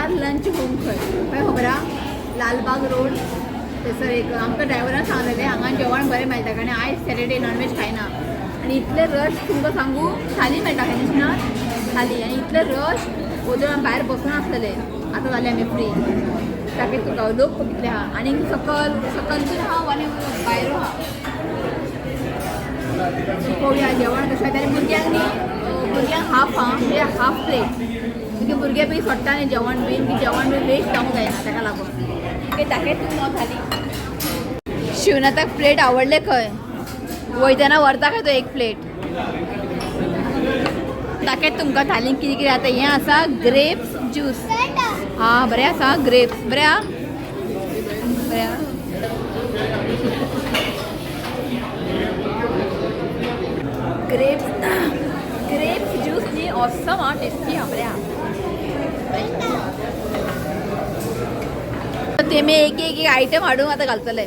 Lunch home खंय खंय खबर आहा, लालबाग रोड थंयसर एक आमकां ड्रायव्हरान सांगलेलें हांगा जेवण बरें मेळटा, कारण आयज सॅटर्डे नॉनव्हेज खायना. आनी इतलें रश तुमकां सांगू, थाली मेळटा खंय दिसना थाली, आनी इतलें रश वचून आमी भायर बसून आसलेले. आतां जालें आमी फ्री. ताके तुका लोक कितले आहा आनी सकल सकल बीन आहा आनी भायर आहा. पळोवया जेवण कशें आनी भुरग्यांक न्ही, भुरग्यांक हाफ आहा, म्हणजे हाफ प्लेट, म्हणजे भुरगे बी सोडटा न्ही जेवण बीन, की जेवण बीन वेस्ट जावंक जायना, ताका लागून. ओके, दाखयत तुमकां थाली. शिवनाथाक प्लेट आवडले खंय, वयतना व्हरता खंय तो एक प्लेट. दाखयत तुमकां थालीन कितें कितें आतां. हें आसा ग्रेप्स ज्यूस. हां बरें आसा ग्रेप्स, बरें आहा, बरें आहा. ग्रेप्स ग्रेप्स ज्यूस न्ही ऑसम आहा, टेस्टी आहा, बरें आहा. तेमी एक एक आयटम हाडून आतां घालतले.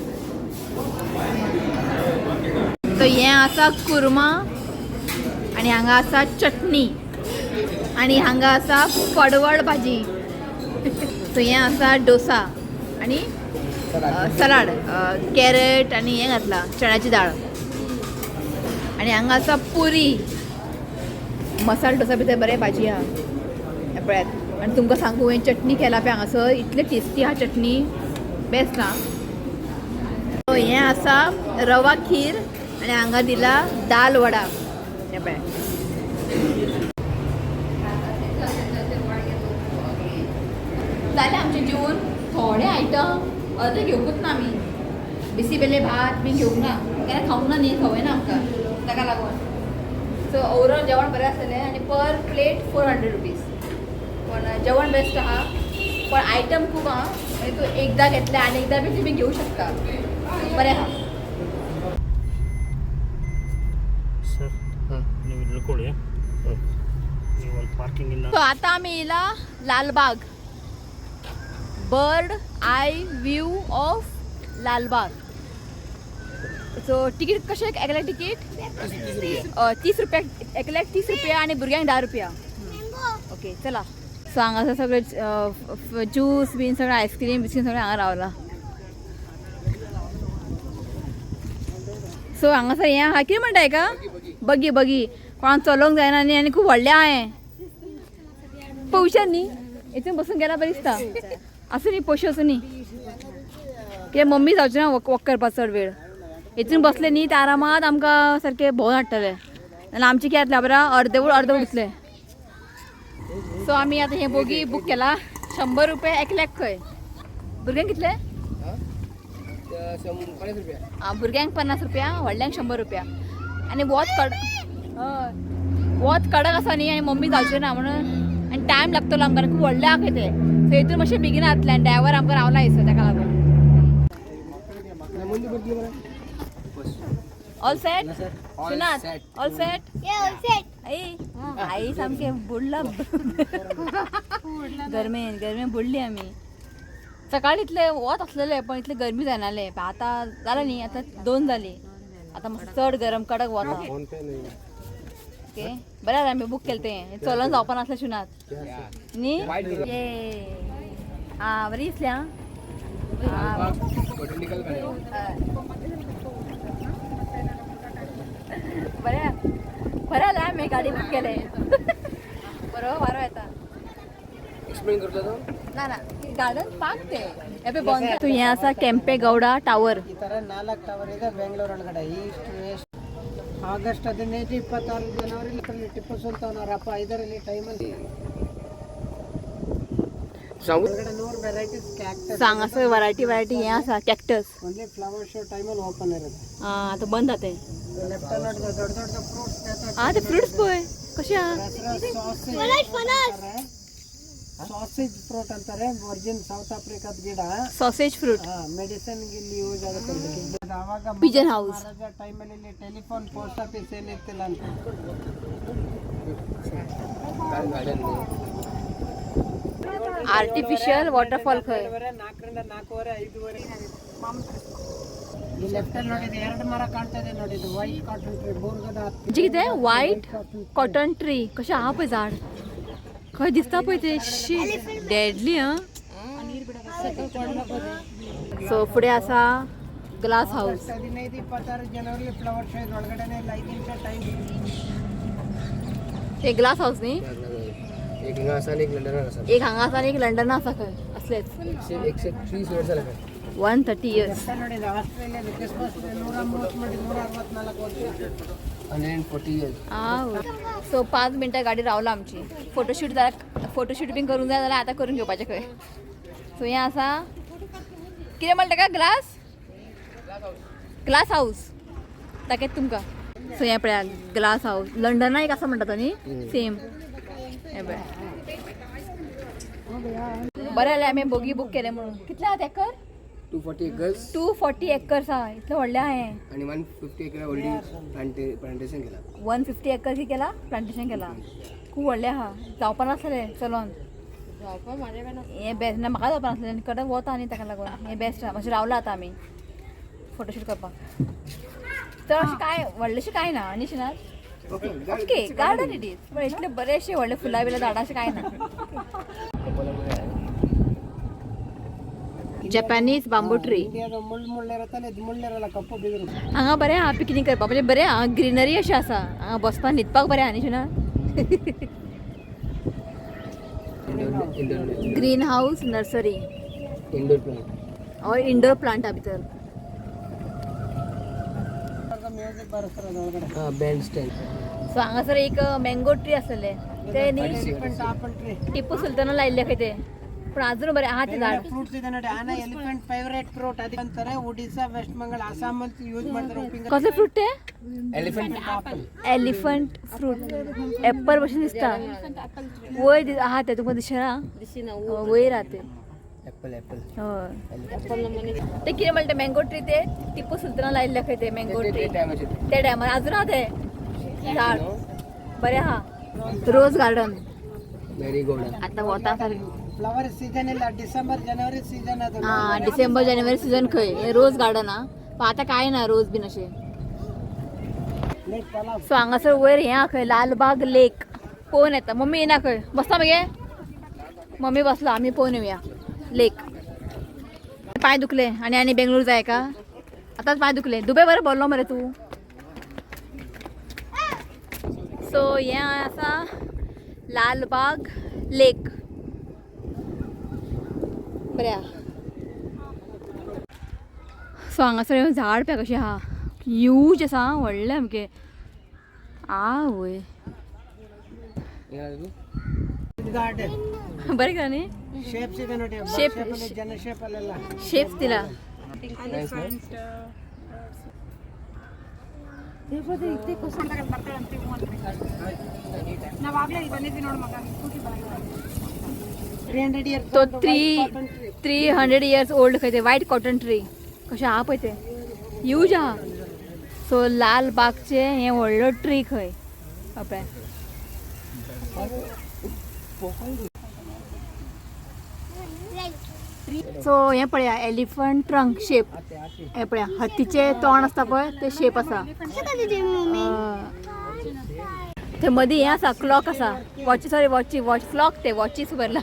सो हें आसा कुर्मा आनी हांगा आसा चटणी आनी हांगा आसा पडवळ भाजी. सो हें आसा डोसा आनी सलाड, कॅरट आनी हें घातलां चण्याची दाळ. आनी हांगा आसा पुरी, मसाला डोसा भितर बरें भाजी आहा, हें पळयात. आनी तुमकां सांगू, हें चटणी केला पळय हांगासर, इतले टेस्टी आहा चटणी, बेस्ट आहा. सो हें आसा रवा खीर आनी हांगा दिला दाल वडा, हें पळयात. जालें आमचें जेवण. थोडे आयटम अर्दे घेवंकूच ना आमी, बिसी बेले भात बीन घेवंक ना, कारण खावंक ना न्ही, संवय ना आमकां, ताका लागून. सो ओवरऑल जेवण बरें आसलें आनी पर प्लेट 400 रुपीज. पण जेवण बेस्ट आहा, पण आयटम खूब आहा, म्हणजे तूं एकदां घेतलें आनी एकदां बी तुमी घेवं शकता, बरें आहा. ಸರ್, ನೀವು ಇಳ್ಕೊಳ್ಳಿ, ನೀವು ಅಲ್ಲಿ ಪಾರ್ಕಿಂಗ್ सो आतां आमी येयला Lalbagh, bird eye view of Lalbagh. So ticket कशें एकल्याक? तिकीट 30 रुपया एकल्याक, 30 रुपया आनी भुरग्यांक 10 रुपया. ओके चला. सो हांगासर सगळें ज्यूस बीन सगळें, आयस्क्रीम बिस्क्रीम सगळें हांगा रावलां. सो हांगासर हें आहा, कितें म्हणटा हेका, बगी. बगी कोणाक चलोवंक जायना न्ही, आनी खूब व्हडलें आहा हें. पळोवचें न्ही, हितून बसून गेल्यार बरें दिसता. आसूं न्ही, पयशे आसूं न्ही, कित्याक मम्मी जावची ना वॉक करपाक चड वेळ. हितून बसले न्ही ते आरामात आमकां सारकें भोंवन हाडटले, नाल्यार आमचें कितें जातलें खबर आहा, अर्देवट अर्दवट उरतलें. सो आमी आतां हें बोगी बूक केला, 100 रुपया एकल्याक खंय. भुरग्यांक कितले? आं, भुरग्यांक 50 रुपया, व्हडल्यांक 100 रुपया. आनी वत कड, हय वत कडक आसा न्ही, आनी मम्मी जावचें ना म्हणून, आनी टायम लागतलो आमकां, खूब व्हडलें आहा खंय तें. सो हितून मातशें बेगीन जातलें आनी ड्रायव्हर आमकां रावला हयसर, ताका लागून. All set Shivnath? All set? आई आई सामकें बुडला गरमेन, गरमेन बुडली आमी. सकाळी इतलें वत आसलेलें, पण इतलें गरमी जायनालें, पण आतां जालें न्ही, आतां 2 जालीं, आतां मातसो चड गरम कडक वत आहा. ओके बरें जालें आमी बूक केलें तें, चलोन जावपा नासलें शिवनाथ न्ही. ये आं बरी दिसली आं. बरें बरें जालें आमी गाडी बूक केलें, बरो वारो येता. ना ना, गार्डन पार्क ते हें पळय बंद. तूं हें आसा केंपेगौडा टावर. ಈ ಥರ 4 ಟವರ್ ಇದೆ ಬೆಂಗಳೂರು ಒಳಗಡೆ, ಈಸ್ಟ್ ವೆಸ್ಟ್. ಆಗಸ್ಟ್ 15, 26 ಜನವರಿ ಟಿಪ್ಪು ಸುಲ್ತಾನ್ ಅವರಪ್ಪ ಇದರಲ್ಲಿ ಟೈಮಲ್ಲಿ ಒಳಗಡೆ 100 ವೆರೈಟೀಸ್ ಕ್ಯಾಕ್ಟಸ್. हांगासर वरायटी वरायटी हें आसा कॅक्टस. ಓನ್ಲಿ ಫ್ಲವರ್ ಶೋ ಟೈಮಲ್ಲಿ ಓಪನ್ ಇರುತ್ತೆ. आं आतां बंद जाता तें. ಲೆಫ್ಟ್ ನೋಡಿದ್ರೆ ದೊಡ್ಡ ದೊಡ್ಡ ಫ್ರೂಟ್ಸ್. आं ते फ्रुट्स पळय कशें आहा. ಸಾಸೇಜ್ ಫ್ರೂಟ್ ಅಂತಾರೆ, ಒರಿಜಿನ್ ಸೌತ್ ಆಫ್ರಿಕಾದ ಗಿಡ. Sausage fruit. ಮೆಡಿಸಿನ್ ಇಲ್ಲಿ ಯೂಸ್ ಆಗುತ್ತೆ. ಅವಾಗ Pigeon house. ಮಹಾರಾಜ ಟೈಮಲ್ಲಿ ಇಲ್ಲಿ ಟೆಲಿಫೋನ್, ಪೋಸ್ಟ್ ಆಫೀಸ್ ಏನಿತ್ತಿಲ್ಲ ಅಂತ. आर्टिफिशियल वॉटरफॉल खंय. 4ರಿಂದ 4.5, 5.5. ಈ ಲೆಫ್ಟ್ ಅಲ್ಲಿ ನೋಡಿದ ಎರಡು ಮರ ಕಾಣ್ತಾ ಇದೆ ನೋಡಿ, ಇದು ವೈಟ್ ಕಾಟನ್ ಟ್ರೀ, ಬೂರ್ಗದ ಹತ್ತಿ. म्हणजे कितें वायट कॉटन ट्री कशें आहा पळय झाड. खंय दिसता पळय ते. शी, डेडली. हा, सो फुडें आसा ग्लास हाऊस. 15, 26 ಜನವರಿ ಫ್ಲವರ್ ಶೋ ಇದು. ಒಳಗಡೆನೆ ಇಲ್ಲ 5 ನಿಮಿಷ ಟೈಮ್. ते ग्लास हाऊस न्ही? एक हिंगा आसा आनी एक लंडनान आसा. एक हांगा आसा आनी एक लंडना आसा खंय असलेच. 130 वर्सां जाले. 130 इयर्स. ನೋಡಿ, ಇದು ಆಸ್ಟ್ರೇಲಿಯಾದ ಕ್ರಿಸ್ಮಸ್ 130 ಮಾಡಿ 164 ವರ್ಷ. 140 इयर्स. सो 5 मिनटां गाडी रावला आमची. फोटोशूट जाल्यार फोटोशूट बीन करूंक जाय जाल्यार आतां करून घेवपाचें खंय. सो हें आसा कितें म्हणटा का, ग्लास ग्लास हाऊस दाखयता तुमकां. सो हें पळया, ग्लास हाऊस लंडना एक आसा म्हणटा तो न्ही, सेम. हें पळय, बरें जालें आमी बोगी बूक केलें म्हणून. कितले आहा acre? 240 acres. 240 acres आहा, इतलें व्हडलें आहा हें. आनी 150 एकर ऑलरेडी प्लांटेशन केला. 150 एकर केला, प्लांटेशन केला. खूब व्हडलें आहा. जावपा नासलें चलोन हें बेस्ट ना. म्हाका जावपा नासलें आनी कडक वता न्ही, ताका लागून हें बेस्ट आहा. मातशें रावला आतां आमी फोटोशूट करपाक. तर अशें कांय व्हडलेशें कांय ना आनी शिनात. ओके, गार्डन it is, पण इतले बरेचशे व्हडले फुलां बिलां झाडां अशें कांय ना. जपानीज बांबू ट्री. ಇಂಡಿಯಾದ ಮುಳ್ಳು ಮುಳ್ಳಿರತ್ತಲ್ಲ, ಇದು ಮುಳ್ಳಿರಲ್ಲ, ಕಪ್ಪು ಬಿದಿರು. हांगा बरें आहा पिकनीक करपाक, म्हणजे बरें आहा, ग्रिनरी अशें आसा. हांगा बसपाक न्हिदपाक बरें आहा न्ही शिना? Indoor. Green house nursery. Indoor plant. और इंडोर प्लांट आहा भितर. ಮ್ಯೂಸಿಕ್ ಬಾರಿಸ್ತಾರೆ ಅದು ಒಳಗಡೆ. हां, बँड स्टँड. सो हांगासर एक मँगो ट्री आसलेले ते न्ही. Elephant apple tree. Tipu Sultana लायिल्ले खंय ते, पूण आजून बरें आहा ते झाड. ಫ್ರೂಟ್ಸ್ ಇದೆ ನೋಡಿ. ಆನೆ ಎಲಿಫೆಂಟ್ ಫೇವರೇಟ್ ಫ್ರೂಟ್ ಅದಕ್ಕೆ ಅಂತಾರೆ. ಒಡಿಶಾ, ವೆಸ್ಟ್ ಬಂಗಾಲ್, ಅಸ್ಸಾಂ ಅಂತ ಯೂಸ್ ಮಾಡ್ತಾರೆ ಉಪ್ಪಿನ. कसले फ्रूट ते? Elephant. Apple. Elephant fruit Apple भशेन दिसता. वयर आहा ते तुमकां दिसना, वयर आहा ते. Apple, apple. हय, ते कितें म्हणटा मँगो ट्री, ते टिपू सुलताना लायिल्ले खंय ते मँगो ट्री. त्या टायमार अजून आहा ते झाड, बरें आहा. Rose garden. मॅरीगोल्ड. आतां वता सारकें. ಫ್ಲವರ್ ಸೀಸನ್ ಇಲ್ಲ, ಡಿಸೆಂಬರ್ ಜನವರಿ ಸೀಸನ್ ಅದು. हा, डिसेंबर जानेवारी सीझन खंय हे रोज गार्डन हा, पण आतां काय ना रोज बीन अशें. ಲೇಕ್ ಪಲಾವ್. सो हांगासर वयर हें आहा खंय, लालबाग लेक. पळोवन येता. मम्मी येना खंय, बसता मगे मम्मी? बसला, आमी पळोवन येवया लेक. पांय दुखले आनी आनी बेंगलोर जाय का आतांच. पांय दुखले. दुबय बरें बोल्लो मरे तूं. सो हें आसा लालबाग लेक, बरें आहा. सो हांगासर हें झाड पळय कशें आहा, ह्यूज आसा आं, व्हडलें सामकें. आवय! ಗಾರ್ಡನ್. बरें केलां न्ही? ಶೇಪ್ಸ್ ಇದೆ ನೋಡಿ. Shape- shape ಅಲ್ಲಿ, ಜನ ಶೇಪ್ ಅಲ್ಲೆಲ್ಲ. शेप्स दिला. 300 ಇಯರ್. तो 300 years old खंय ते व्हायट कॉटन ट्री कशें आहा पळय ते, ह्यूज आहा. सो लाल बागचे हें व्हडलो ट्री खंय पळय. सो हें पळया, एलिफंट ट्रंक शेप. हें पळया, हत्तीचे तोंड आसता पळय, ते शेप आसा. ते मदीं हें आसा, क्लॉक आसा, वॉची, सॉरी, वॉची, वॉच क्लॉक, ते वॉचीस भरला.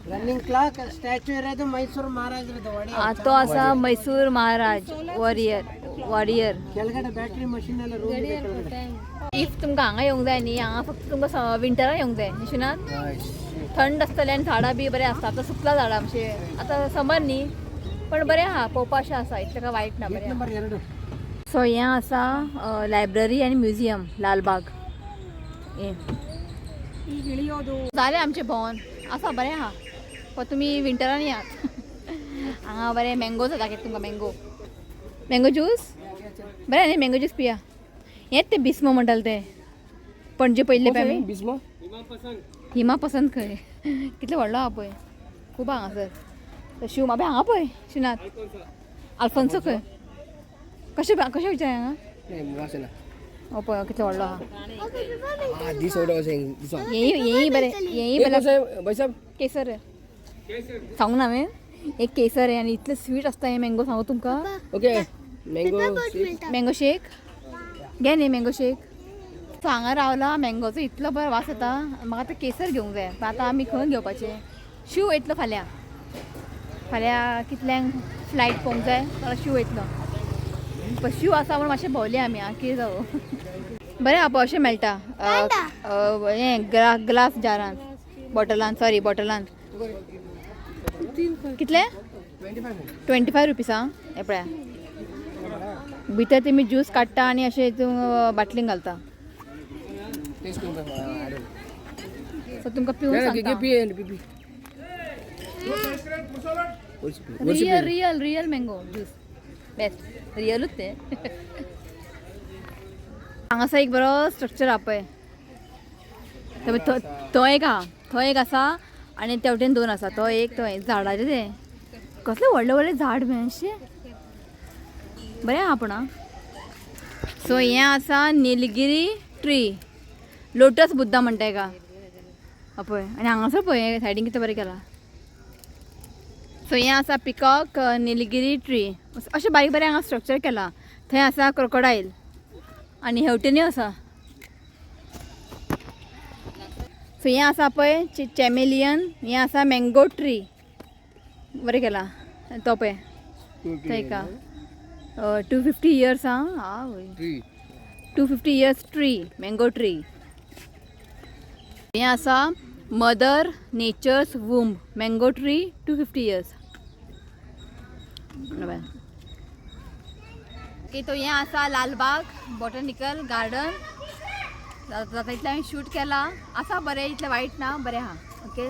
ರನ್ನಿಂಗ್ ಕ್ಲಾಕ್ ಸ್ಟ್ಯಾಚ್ಯೂ ಇರೋದು ಮೈಸೂರು ಮಹಾರಾಜರದ್ದು ಒಡೆಯ. तो आसा मैसूर महाराज वॉरियर वॉरियर. ಕೆಳಗಡೆ ಬ್ಯಾಟ್ರಿ ಮಷಿನ್ ಎಲ್ಲ ರೂಮ್ ಇದೆ ಕೆಳಗಡೆ. If तुमकां हांगा येवंक जाय न्ही, हांगा फक्त तुमकां विंटरान येवंक जाय निशिनात. थंड आसतलें आनी झाडां बी बरें आसता. आतां सुकला झाडां आमचे, आतां समर न्ही, पण बरें आहा पळोवपा अशें आसा, इतलें काय वायट ना, बरें. ನಂಬರ್ 2. सो हें आसा लायब्ररी आनी म्युझियम लालबाग. हें जालें आमचें भोंवन. आसा बरें आहा, पण तुमी विंटरान येयात. हांगा बरें मँगो जाता कितें तुमकां, मँगो मँगो ज्यूस बरें न्ही? मँगो ज्यूस पिया. हेंच तें बिस्मो म्हणटाले ते पणजे पयल्ले पळय आमी. बिस्मो. हिमा पसंत खंय. कितलो व्हडलो आहा पळय, खूब हांगासर. शिव म्हापे हांगा पळय, शिनात आल्फोन्सो खंय. कशें कशें विचार हांगा? नाही, वाचना. हो पळय, कितलो व्हडलो आहा. Ah, this order was saying this one. हेंय हेंय बरें, हेंय एक बरें. साहेब, भाई साहब. केसर सांगू ना हांवें, एक केसर आहे आनी इतलें स्वीट आसता हें मँगो, सांगू तुमकां. Okay, mango shake. Mango shake घे न्ही, मँगो शेक. सो हांगा रावला मँगोचो इतलो बरो वास येता. म्हाका आतां केसर घेवंक जाय, पण आतां आमी खंय घेवपाचें? शिव वयतलो फाल्यां. फाल्यां कितल्यांक फ्लायट पळोवंक जाय जाल्यार शिव वयतलो. पण शिव आसा म्हणून मातशें भोंवले आमी. आं, कितें जावं, बरें आहा पळय, अशें मेळटा हें ग्लास जारान, बॉटलान, सॉरी बॉटलान. कितले? 25 रुपीज. आं, हें पळया, भितर तेमी ज्यूस काडटा आनी अशें हितून बाटलीन घालता. Taste 25, I don't know. So तुमकां पिवून No, no, सांगता. give P and P P. What's P? What's real P? Real real mango juice best. रियलूच ते. हांगासर एक बरो स्ट्रक्चर आहा पळय. थंय एक आहा, थंय एक आसा आनी तेवटेन दोन आसा. तो एक, तो एक. झाडाचें तें कसलें व्हडलें व्हडलें झाड मेळशें बरें आहा पूण. आं, सो हें आसा निलगिरी ट्री, लोटस बुद्धा म्हणटा हेका. पळय, आनी हांगासर पळय सायडीन कितें बरें केलां. सो हें आसा पिकॉक निलगिरी ट्री. अशें बारीक बारीक हांगा स्ट्रक्चर केलां. थंय आसा क्रोकोडायल आनी हेवटेनूय आसा. सो हें आसा पळय चॅमेलियन. हें आसा मँगो ट्री, बरें केलां. तो पळय थंय का 250 इयर्स. आं आवय. Tree. 250 years tree, mango tree. हें आसा mother nature's womb, mango tree, 250 years. Okay, तो हें आसा लालबाग बॉटनिकल गार्डन. जाता इतलें हांवें शूट केलां. आसा बरें, इतलें वायट ना, बरें आहा. ओके,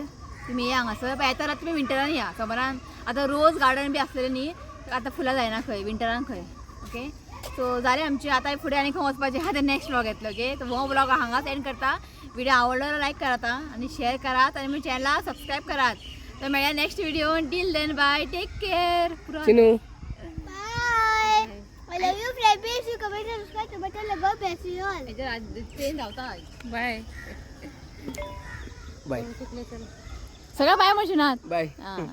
तुमी या हांगासर. पण येता जाल्यार तुमी विंटरान या. समरान आतां रोज गार्डन बी आसलेलें न्ही, आतां फुलां जायना खंय विंटरान खंय. ओके, सो जालें आमचें. आतां फुडें आनी खंय वचपाचें आहा तें नेक्स्ट व्लॉग येतलो. ओके, सो हो व्लॉग हांगाच एंड करता. व्हिडिओ आवडलो लायक करात आनी शेअर करात आनी म्हज्या चॅनलाक सबस्क्रायब करात. तर मेळया next video. Till then, bye, take care. पुरो. Chinu. Bye. I love you, friend. Please you comment, subscribe to my channel. God bless you all. Train धांवता. बाय. Bye. सगळं बाय म्हणशी नात. Bye. हां.